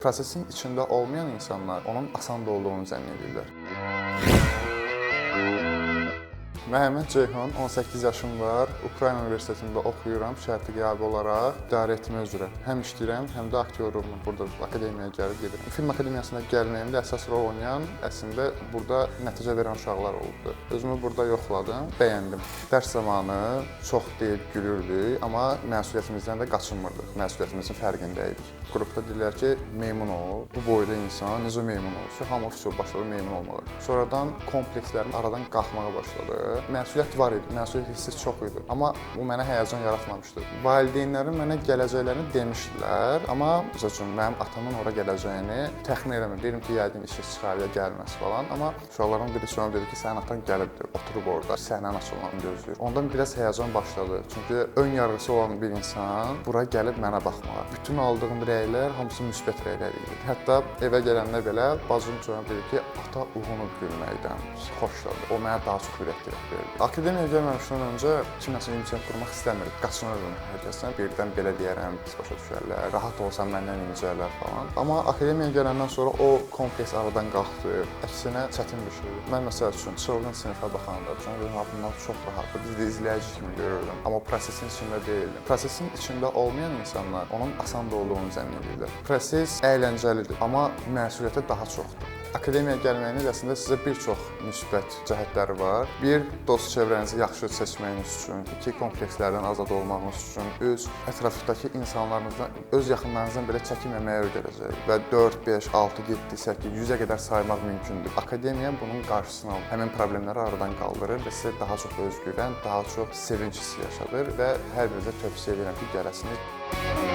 Prosesin içində olmayan insanlar onun asan da olduğunu zənn edirlər. Məhəmməd Ceyhun, 18 yaşım var. Ukrayna Universitetində oxuyuram şərti qiyabi olaraq idarə etmə üzrə. Həm işləyirəm, həm də aktyorluğumu burada akademiyaya gəlib gedirəm. Film akademiyasına gəlməyimdə əsas rol oynayan əslində burada nəticə verən uşaqlar oldu. Özümü burada yoxladım, bəyəndim. Dərs zamanı çox deyib gülürdük, amma məsuliyyətimizdən də qaçınmırdıq. Məsuliyyətimizin fərqində idik. Qrupda deyirlər ki, meymun ol. Bu boyda insan necə meymun olsun? Hamı ofis başladı meymun olmağa. Sonradan komplekslərim aradan qalxmağa başladı. Məsuliyyət var idi, məsuliyyət hissi çox idi. Amma bu mənə həyəcan yaratmamışdı. Valideynlərim mənə gələcəklərini demişdilər, amma məsəl üçün mənim atamın ora gələcəyini təxmin eləmirdim. Deyirdim ki, yəqin işə çıxar ya gəlməz falan. Amma uşaqların biri sonra dedi ki, sənin atan gəlibdir, oturub orada, səhnənin açılmağını gözləyir. Ondan biraz həyəcan başladı. Çünki ön yarğısı olan bir insan bura gəlib mənə baxmağa. Bütün aldığım rəylər hamısı müsbət rəylər idi. Hətta evə gələndə belə bacım sonra dedi ki, ata uğunub gülməkdən xoşladı. O mənə daha çox ürək dirək verdi. Akademiyaya gəlməmişdən öncə kimləsə ünsiyyət qurmaq istəmirdim. Qaçınırdım hər kəsdən. Birdən belə deyərəm, pis başa düşərlər, rahat olsam məndən incərlər falan. Amma akademiyaya gələndən sonra o kompleks aradan qalxdı. Əksinə çətin bir şeydir. Mən məsəl üçün çılğın sinifə baxanda, dedim, bunlar çox rahatdır. Biz də izləyici kimi görürdüm. Amma prosesin içində deyildim. Prosesin içində olmayan insanlar onun asan da olduğunu zənn edirlər. Proses əyləncəlidir, amma məsuliyyəti daha çoxdur. Akademiyaya gəlməyiniz əslində sizə bir çox müsbət cəhətləri var. Bir, dost çevrənizi yaxşı seçməyiniz üçün, iki, komplekslərdən azad olmağınız üçün, üç, ətrafdakı insanlarınızdan, öz yaxınlarınızdan belə çəkinməməyə öyrədəcək və 4, 5, 6, 7, 8, 100-ə qədər saymaq mümkündür. Akademiya bunun qarşısını alır. Həmin problemləri aradan qaldırır və sizə daha çox özgüvən, daha çox sevinç hissi yaşadır və hər birinizə tövsiyə edirəm ki, gələsiniz.